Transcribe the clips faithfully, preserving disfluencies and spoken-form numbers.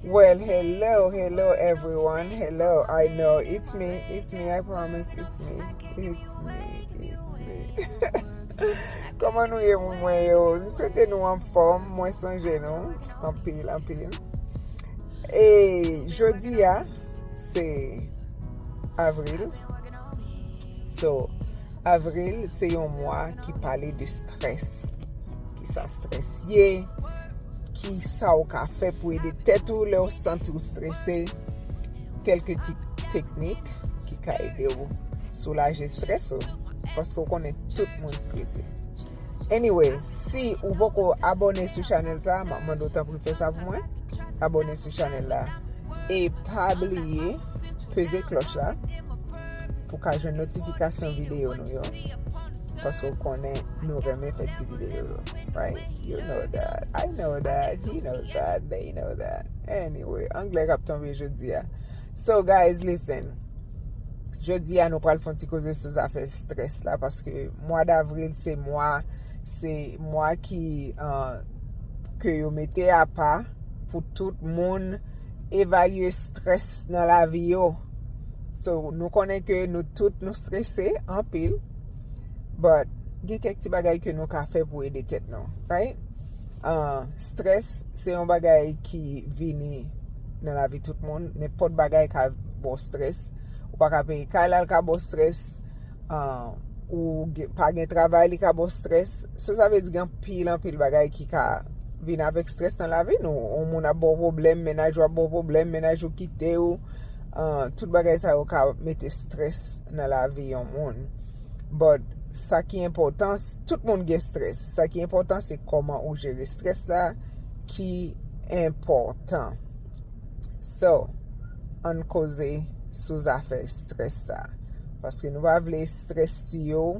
Well, hello, hello everyone. Hello, I know it's me, it's me, I promise it's me. It's me, it's me. Kòman nou ye, moun mwen yo? M swete nou anfòm, mwen sonje nou anpil, anpil. E jodi a, se avril. So, avril se yon mwa ki pale de strès. Kisa strès ye? Kisa w ka fè pou ede tèt ou lè w santi w strese? Kèlke ti teknik ki ka ede w soulaje strès ou, paske w konnen tout moun strese. Anyway, si ou poko abòne sou chanèl sa, m ap mande w tanpri fè sa pou mwen. Abòne sou chanèl la. E pa bliye peze klòch la pou ka jwenn notifikasyon videyo nou yo. Paske w konnen nou renmen fè ti videyo yo. Right? You know that. I know that. He knows that. They know that. Anyway, anglè k ap tonbe jodi a. So, guys, listen. Jodi a, nou pral fè yon ti koze sou zafè strès la, paske mwa davril se mwa, se mwa ki, uh, ke yo mete apa pou tout moun evalye strès nan lavi yo. So, nou konnen ke nou tout nou strese anpil, but gen kèk ti bagay ke nou ka fè pou ede tèt nou, right? Uh, strès se yon bagay ki vini nan lavi tout moun. Nenpòt bagay ka ba w strès. Ou pa ka peye kay la, l ka ba w strès. Uh, ou gen, pa gen travay, li ka ba w strès. So, sa vle di gen anpil, anpil bagay ki ka vin avèk strès nan lavi nou. Yon moun ap ba w pwoblèm, mennaj ou ap ba w pwoblèm, mennaj ou kite w. Uh, tout bagay sa yo ka mete strès nan lavi yon moun. But sa ki enpòtan, tout moun gen strès. Sa ki enpòtan, se kòman ou jere strès la ki enpòtan. So, ann koze sou zafè strès sa. Paske nou pa vle strès tiye w.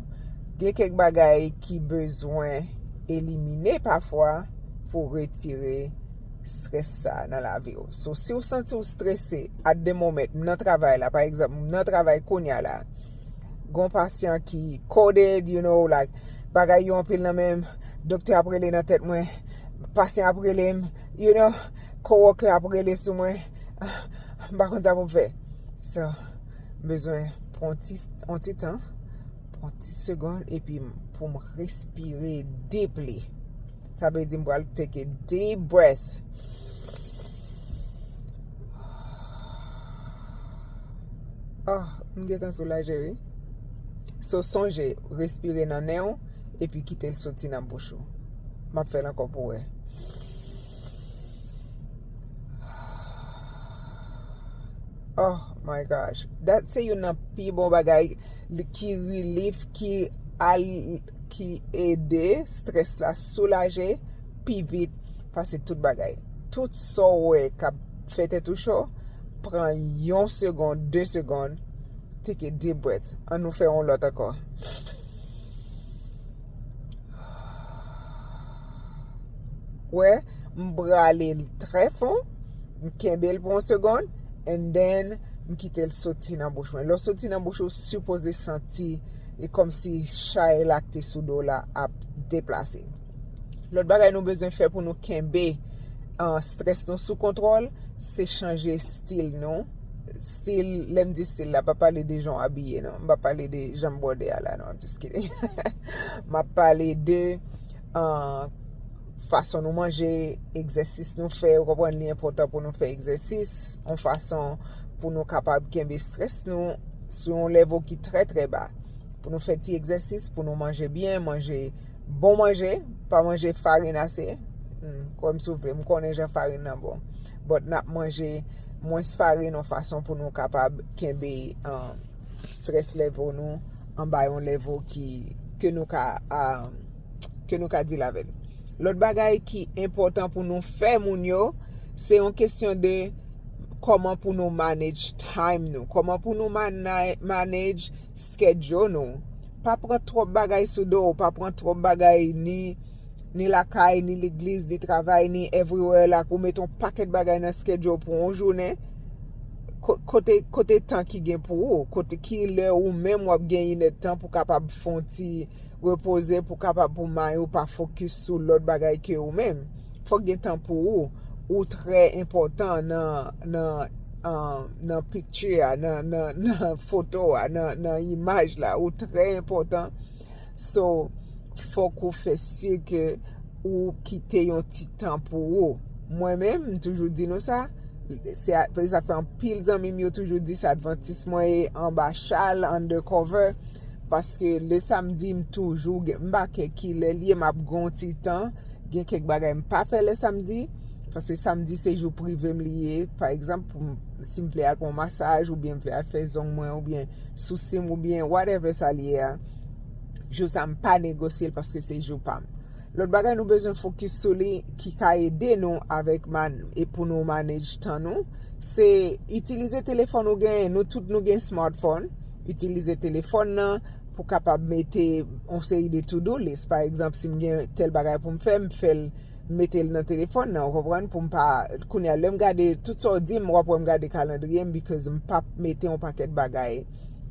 Gen kèk bagay ki bezwen elimine pafwa pou retire strès sa nan lavi w. So, si w santi w strese at the moment, m nan travay la, pa egzanp, m nan travay kounye a la, gon pasyan ki coded, you know, like, bagay yo anpil nan men m, doktè ap rele nan tèt mwen, pasyan ap rele m, you know, coworker ap rele sou mwen, m pa konn sa pou m fè. So, m bezwen pran ti, yon ti tan, pran ti segonn, epi m, pou m respire deeply. Sa vle di m pral take a deep breath. Ah, m gentan soulaje, wi. So, sonje, respire nan nen w, epi kite l soti nan bouch ou. M ap fè l ankò pou w wè. Oh my gosh. That se youn nan pi bon bagay li, ki relief, ki al, ki ede strès la soulaje pi vit pase tout bagay. Tout sa w wè k ap fè tèt ou cho, pran yon segonn, de segonn, take a deep breath. Ann nou fè yon lòt ankò. Wè, m brale l trè fon, m kenbe l pou yon segonn, and then m kite l soti nan bouch mwen. Lè w soti nan bouch ou, w sipoze santi e kòmsi chay la k te sou do w la ap deplase. Lòt bagay nou bezwen fè pou nou kenbe, uh, strès nou sou kontwòl, se chanje estil nou. Estil, lè m di estil la, pa pale de jan w abiye, non. M pa pale de jan m bwòde a la, non. I'm just kidding. M ap pale de, uh, fason nou manje, egzèsis nou fè, ou konprann, li enpòtan pou nou fè egzèsis, yon fason pou nou kapab kenbe strès nou sou yon level ki trè, trè ba. Pou nou fè ti egzèsis, pou nou manje byen, manje bon manje, pa manje farin ase. Hmm, kwè m souple, m konnen jan farin nan bon. But n ap manje mwens farin yon fason pou nou kapab kenbe, um, stress level nou anba yon level ki, ke nou ka, um, ke nou ka deal avè l. Lòt bagay ki enpòtan pou nou fè moun yo, se yon kesyon de kòman pou nou manage time nou, kòman pou nou mana-, manage schedule nou. Pa pran twòp bagay sou do w, pa pran twòp bagay ni, ni lakay, ni legliz, ni travay, ni everywhere, like, ou met yon pakèt bagay nan schedule pou yon jounen. Ko-, kote, kote tan ki gen pou ou, kote ki lè ou menm w ap gen inèdtan pou kapab fè yon ti repoze, pou kapab pou may ou pa fokis sou lòt bagay ke ou menm. Fòk gen tan pou ou, ou trè enpòtan nan, nan, um, nan picture a, nan, nan, nan foto a, nan, nan imaj la, ou trè enpòtan. So, fòk ou fè si ke ou kite yon ti tan pou ou. Mwen menm, m toujou di nou sa, se a- sa fè anpil zanmi m yo toujou di sa, advantis mwen ye anba chal, undercover, paske le samdi, m toujou gen, m pa kè kilè l ye, m ap gen yon ti tan, gen kèk bagay m pa fè le samdi, paske samdi se jou prive m li ye, pa egzanp, pou m- si m vle al pran masaj, oubyen m vle al fè zong mwen, oubyen sousi m, oubyen whatever sa l ye a, jou sa m pa negosye l paske se jou pa m. Lòt bagay nou bezwen fokis sou li ki ka ede nou avèk man- e pou nou manage tan nou, se itilize telefòn ou genyen. Nou tout nou gen smartphone. Itilize telefòn nan pou kapab mete yon seri de to-do list. Pa egzanp, si m gen tèl bagay pou m fè, m fè l, mete l nan telefòn nan, ou konprann, pou m pa, kounye a, lè m gade tout sa w di m, w ap wè m gade kalandriye m, because m p ap mete yon pakèt bagay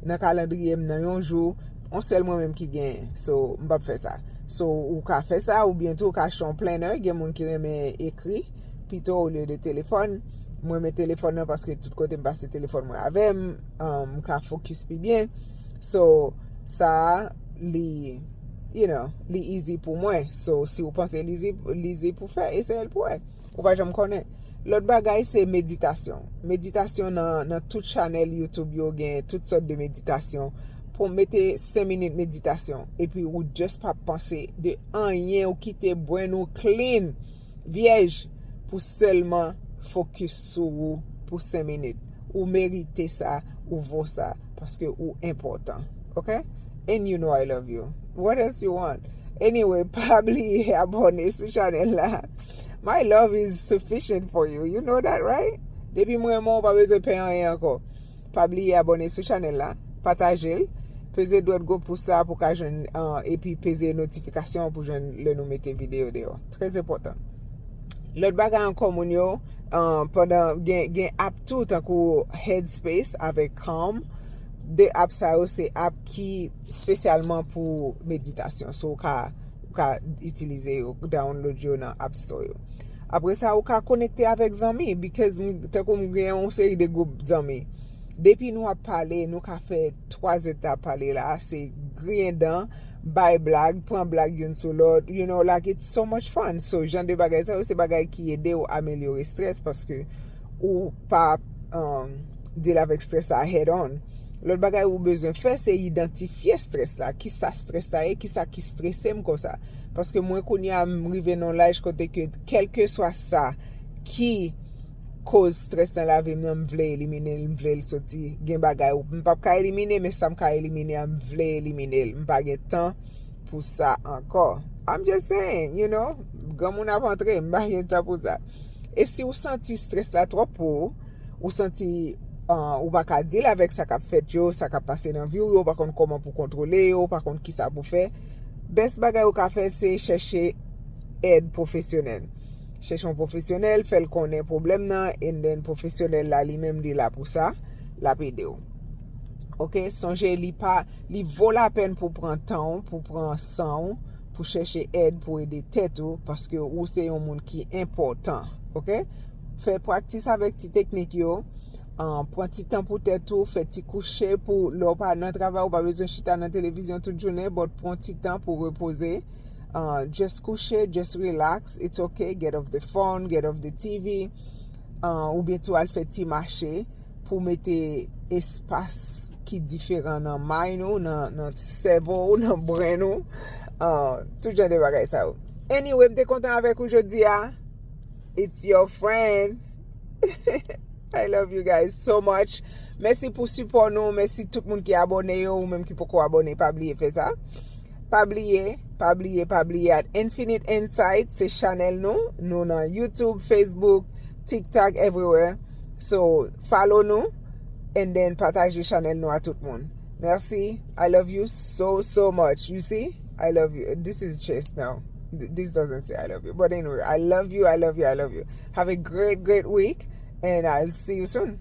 nan kalandriye m nan yon jou, yon sèl mwen menm ki genyen. So, m p ap fè sa. So, ou ka fè sa, oubyen tou, ou ka achte yon planner, gen moun ki renmen ekri, pito olye de telefòn. Mwen renmen telefòn nan paske tout kote m pase telefòn mwen avè m, um, m ka fokis pi byen. So, sa a, li, you know, li easy pou mwen. So, si ou panse li easy, li easy pou fè, eseye l pou wè. Ou pa janm konnen. Lòt bagay se meditasyon. Meditasyon nan, nan tout chanèl YouTube yo gen tout sòt de meditasyon. Pou mete senk minit meditasyon. Epi ou just pa panse de anyen, ou kite brain ou clean, vyèj, pou sèlman fokis sou ou pou senk minit. Ou merite sa, ou vo sa, paske ou enpòtan. Ok? And you know I love you. What else you want? Anyway, pa bliye abòne sou chanèl la. My love is sufficient for you. You know that, right? Depi m renmen w, w pa bezwen peye anyen ankò. Pa bliye abòne sou chanèl la, pataje l, peze dwèt gwo pous la pou ka jwenn, uh, epi peze notifikasyon pou jwenn lè nou mete videyo deyò. Trè enpòtan. Lòt bagay ankò, moun yo, uh, pandan gen, gen app tou, tankou Headspace avèk Calm. De app sa yo se app ki espesyalman pou meditasyon. So, ou ka, ou ka itilize yo, download yo nan App Store yo. Apre sa, ou ka konekte avèk zanmi, because m- tankou m gen yon seri de gwoup zanmi. Depi nou ap pale, nou ka fè twa zè tan ap pale la, se griyen dan, bay blag, pran blag youn sou lòt, you know, like, it's so much fun. So, jan de bagay sa yo, se bagay ki ede w amelyore strès, paske ou pa, um, deal avèk strès la head on. Lòt bagay ou bezwen fè, se idantifye strès la. Kisa strès la ye? Kisa ki strese m konsa? Paske mwen, kounye a, m rive nan laj kote ke, kèlkeswa sa ki koz strès nan lavi m nan, m vle elimine l, m vle l soti. Gen bagay ou m p ap ka elimine, men sa m ka elimine a, m vle elimine l. M pa gen tan pou sa ankò. I'm just saying, you know, granmoun ap antre, m pa gen tan pou sa. E si w santi strès la twòp pou ou, ou santi, uh, ou pa ka deal avèk sa k ap fèt yo, sa k ap pase nan vi w yo, ou pa konn kòman pou kontwole yo, ou pa konn kisa pou fè, best bagay ou ka fè, se chèche èd pwofesyonèl. Chèche yon pwofesyonèl, fè l konnen pwoblèm nan, and then pwofesyonèl la, li menm, li la pou sa, l ap ede w. Ok, sonje, li pa, li vo lapèn pou pran tan w, pou pran san w, pou chèche èd, pou ede tèt ou, paske ou se yon moun ki enpòtan. Ok? Fè praktis avèk ti teknik yo, uh, pran ti tan pou tèt ou, fè ti kouche pou lè w pa nan travay, ou pa bezwen chita nan televizyon tout jounen, but pran ti tan pou repoze. Uh, just kouche, just relax, it's ok, get off the phone, get off the T V, uh, oubyen tou al fè ti mache pou mete espas ki diferan nan mind ou, nan, nan sèvo w, nan brain ou, uh, tout jan de bagay sa yo. Anyway, m te kontan avèk ou jodi a. It's your friend. I love you guys so much. Mèsi pou sipò nou. Mèsi tout moun ki abòne yo. Ou menm ki poko abòne, pa bliye fè sa. Pa bliye, pa bliye, pa bliye. At Infinite Insight, se chanèl nou. Nou nan YouTube, Facebook, TikTok, everywhere. So, follow nou, and then pataje chanèl nou a tout moun. Mèsi. I love you so, so much. You see? I love you. This is Chase now. Th- This doesn't say I love you. But anyway, I love you, I love you, I love you. Have a great, great week, and I'll see you soon.